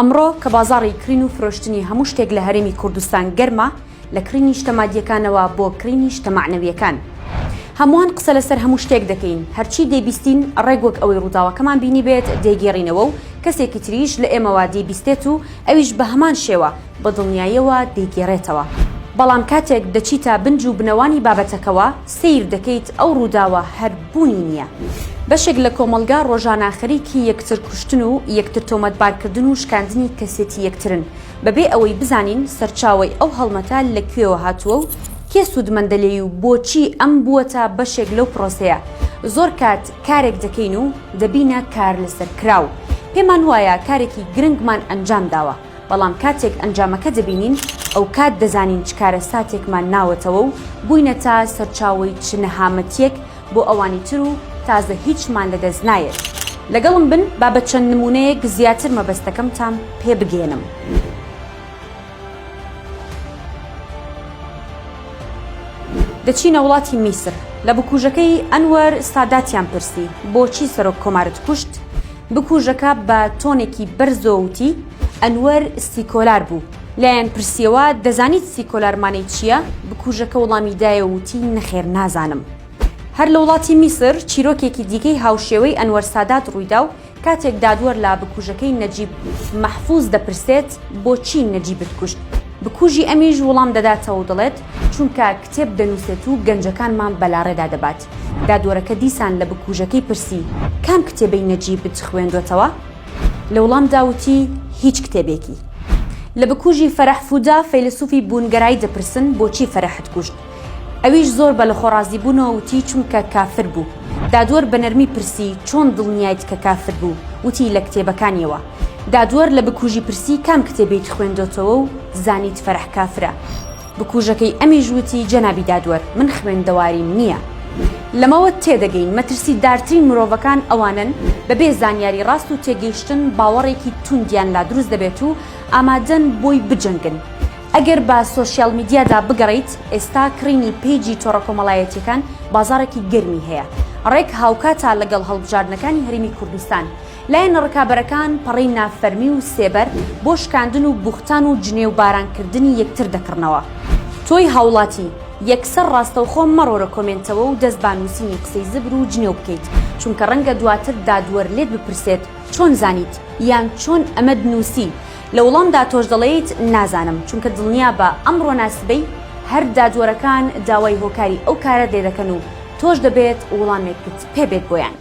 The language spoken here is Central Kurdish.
ئەمڕۆ کە بازاڕی کڕین و فرۆشتنی هەموو شتێک لە هەرێمی کوردستان گەرمە، لە کڕینی شتە مادییەکانەوە بۆ کڕینی شتە مەعنەوییەکان. هەمووان قسە لەسەر هەموو شتێک دەکەین، هەرچی دەیبیستین ڕێک وەک ئەوەی ڕووداوەکەمان بینیبێت دەیگێڕینەوە و کەسێکی تریش لە ئێمەوە دەیبیستێت و ئەویش بە هەمان شێوە بە دڵنیاییەوە دەیگێڕێتەوە. بەڵام کاتێک دەچیتە بنج و بنەوانی بابەتەکەوە سەیر دەکەیت ئەو ڕووداوە هەر بوونی نییە. بەشێک لە کۆمەڵگا ڕۆژانە خەریکی یەکتر کوشتن و یەکتر تۆمەتبارکردن و شکاندنی کەسێتی یەکترن بەبێ ئەوەی بزانین سەرچاوەی ئەو هەڵمەتە لە کوێوە هاتووە و کێ سوودمەندە لێی و بۆچی ئەم بووەتە بەشێک لەو پرۆسەیە. زۆر کات کارێک دەکەین و دەبینە کارلەسەرکراو. پێمان وایە کارێکی گرنگمان ئەنجام داوە، بەڵام کاتێک ئەنجامەکە دەبینین ئەوکات دەزانین چ کارەساتێکمان ناوەتەوە و بووینەتە سەرچاوەی چ نەهامەتییەک بۆ ئەوانی تر و تازە هیچمان لەدەست نایەت. لەگەڵم بن با بە چەند نموونەیەک زیاتر مەبەستەکەمتان پێ بگەیەنم. دەچینە وڵاتی میسر. لە بکوژەکەی ئەنوەر ساداتیان پرسی، بۆچی سەرۆک کۆمارت کوشت؟ بکوژەکە بە تۆنێکی بەرزەوە وتی، ئەنوەر سیکۆلار بوو. لێیان پرسیەوە، دەزانیت سیکۆلار مانای چییە؟ بکوژەکە وڵامی دایەوە وتی، نەخێر نازانم. هەر لە وڵاتی میسر چیرۆکێکی دیکەی هاوشێوەی ئەنوەر سادات ڕوویدا و کاتێک دادوەر لە بکوژەکەی نەجیب مەحفوز دەپرسێت بۆچی نەجیبت کوشت؟ بکوژی ئەمیش وڵام دەداتەوە و دەڵێت چونکە کتێب دەنووسێت و گەنجەکانمان بەلاڕێدا دەبات. دادوەرەکە دیسان لە بکوژەکەی پرسی کام کتێبەی نەجیبت خوێندوەتەوە؟ لە وڵامدا وتی هیچ کتێبێکی. لە بکوژی فەرەح فودا فەیلەسوفی بوونگەرایی دەپرسن بۆچی فەرەحت کوشت؟ ئەویش زۆر بە لەخۆڕازیبوونەوە وتی چونکە کافر بوو. دادوەر بە نەرمی پرسی چۆن دڵنیایت کە کافر بوو؟ وتی لە کتێبەکانیەوە. دادوەر لە بکوژی پرسی کام کتێبیت خوێندۆتەوە و زانیت فەرەح کافرە؟ بکوژەکەی ئەمیش وتی جەنابی دادوەر من خوێندەواریم نییە. لەمەوە تێدەگەین مەترسیدارترین مرۆڤەکان ئەوانەن بەبێ زانیاری ڕاست و تێگەیشتن باوەڕێکی توندیان لا دروست دەبێت و ئامادەن بۆی بجەنگن. ئەگەر بە سۆشیال میدیادا بگەڕێیت، ئێستا کڕینی پەیجی تۆڕە کۆمەڵایەتییەکان بازاڕێکی گەرمی هەیە. ڕێک هاوکاتە لەگەڵ هەڵبژاردنەکانی هەرێمی کوردستان. لایەنە ڕکابەرەکان پەڕەی نافەرمی و سێبەر بۆ شکاندن و بوختان و جنێو بارانکردنی یەکتر دەکڕنەوە. تۆی هاوڵاتی، یەکسەر ڕاستەوخۆ مەڕۆرە کۆمێنتەوە و دەست با نووسینی قسەی زبر و جنێو بکەیت، چونکە ڕەنگە دواتر دادوەر لێت بپرسێت چۆن زانیت؟ یان چۆن ئەمەت نووسی؟ لە وڵامدا تۆش دەڵێیت نازانم، چونکە دڵنیابە ئەمڕۆ نا سبەی هەر دادوەرەکان داوای هۆکاری ئەو کارەت لێدەکەن و تۆش دەبێت وڵامێکت پێ بێت بۆیان.